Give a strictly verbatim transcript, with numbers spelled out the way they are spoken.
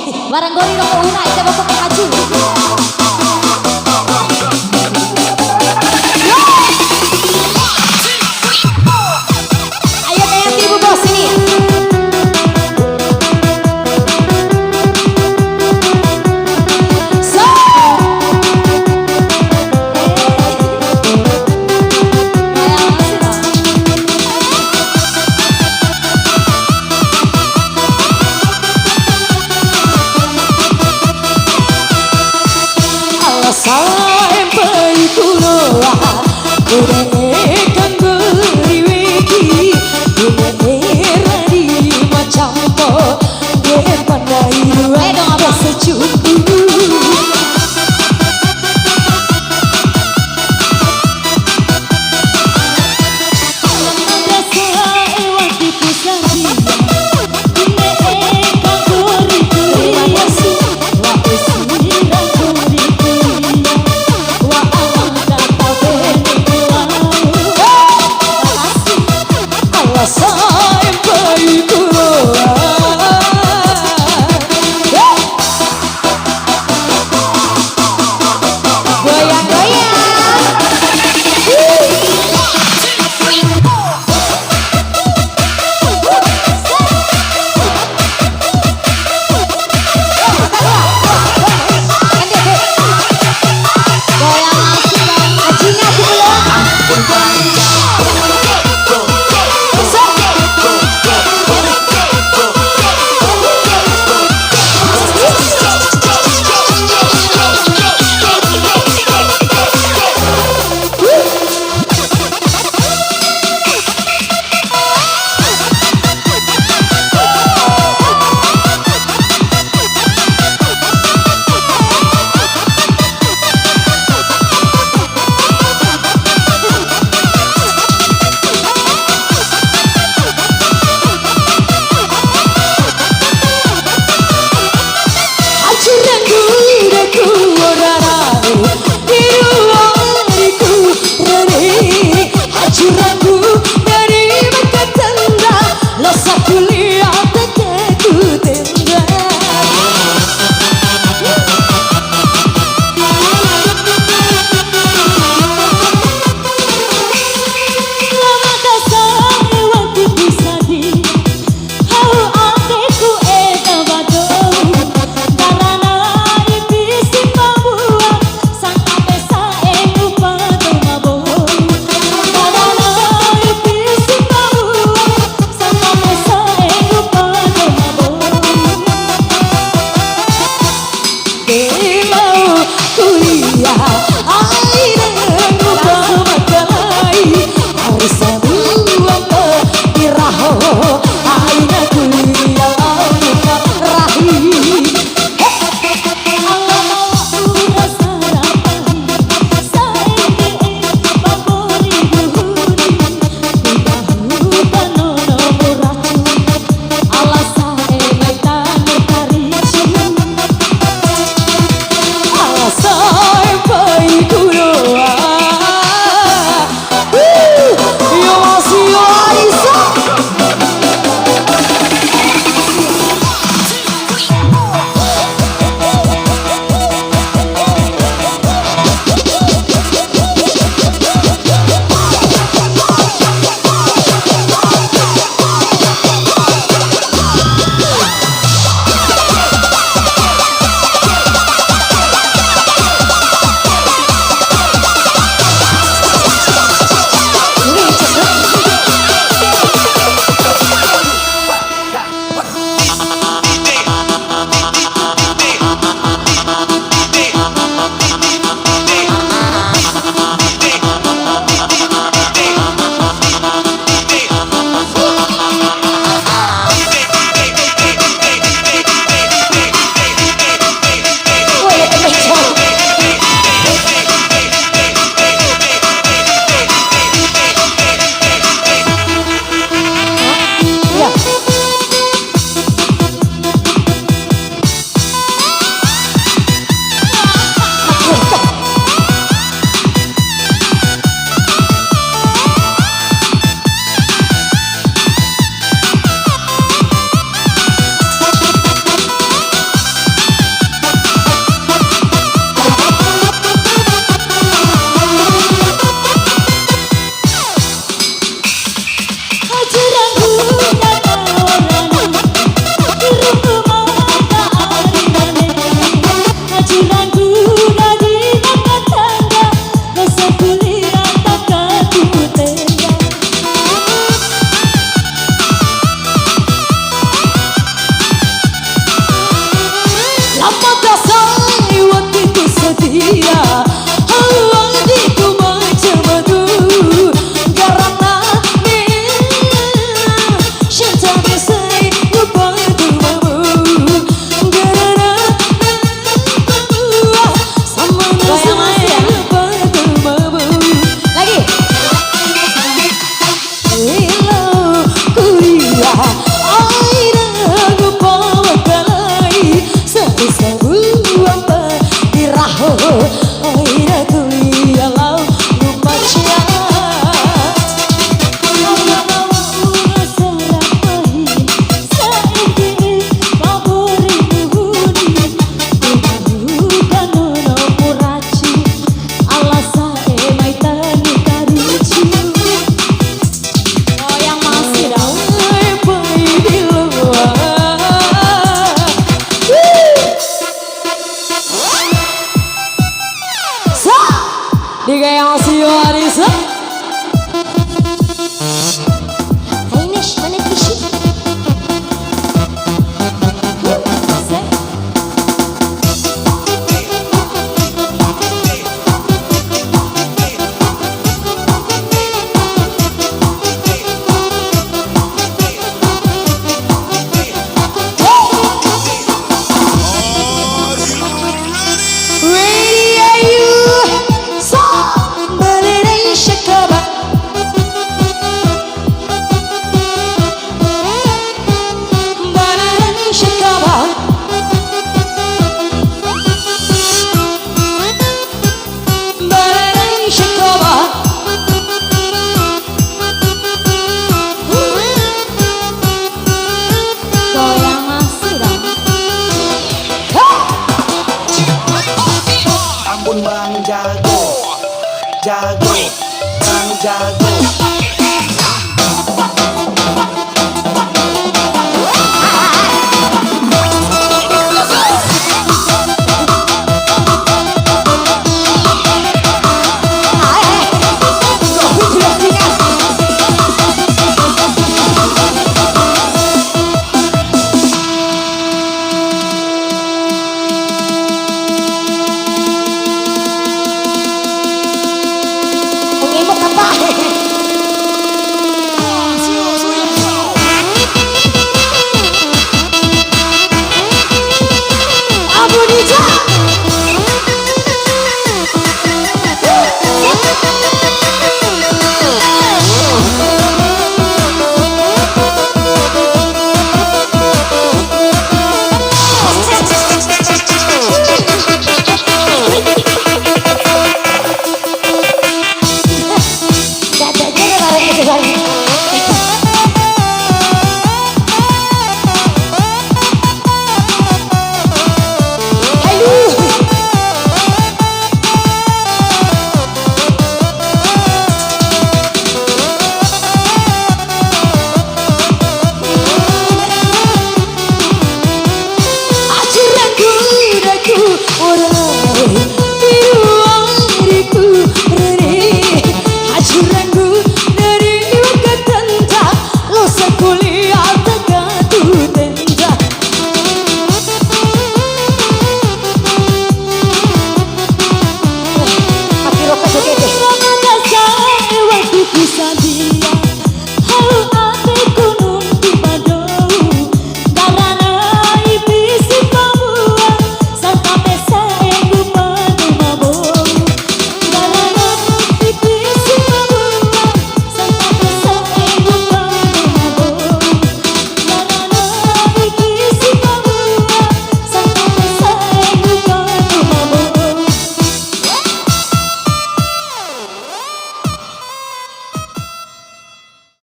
Wara nggori romo una ede boko ke haju. Ayo, Dayanti, Bu Bos, sini. So. Ala sae mpaiku loa, ure kanggo ri weki, ure era di macampo, de pandai rua. Eh, dong, Abang. Rasa cumbu. Goyang-goyang. Goyang asik, Bang. Acinya asik dulu. Mata sai watiku setia, hawa diku macam madu, garana me, syantane sai lupa tu mabu, garana me, sama goyang lagi ya. Lupa tu mabu. Lagi. Elo kuliah, aina ngupa makalai, sabu-sabu ampa diraho, aina kuliah lao ngupa cia. Aina mau sarapahi, saiki kaburi nuhuni, udah nono muraci, ala sa'e mai tani karicu. Oh, yang masih dong. Pai di luar. Sa, di gaya masih Arisa. Hai, Miss, mana tisu? Sa. Ready, are you? Sa, balerai shakaba. Balerai shakaba. Balerai shakaba. Goyang masih dong. Ampun Bang Jago, Jago.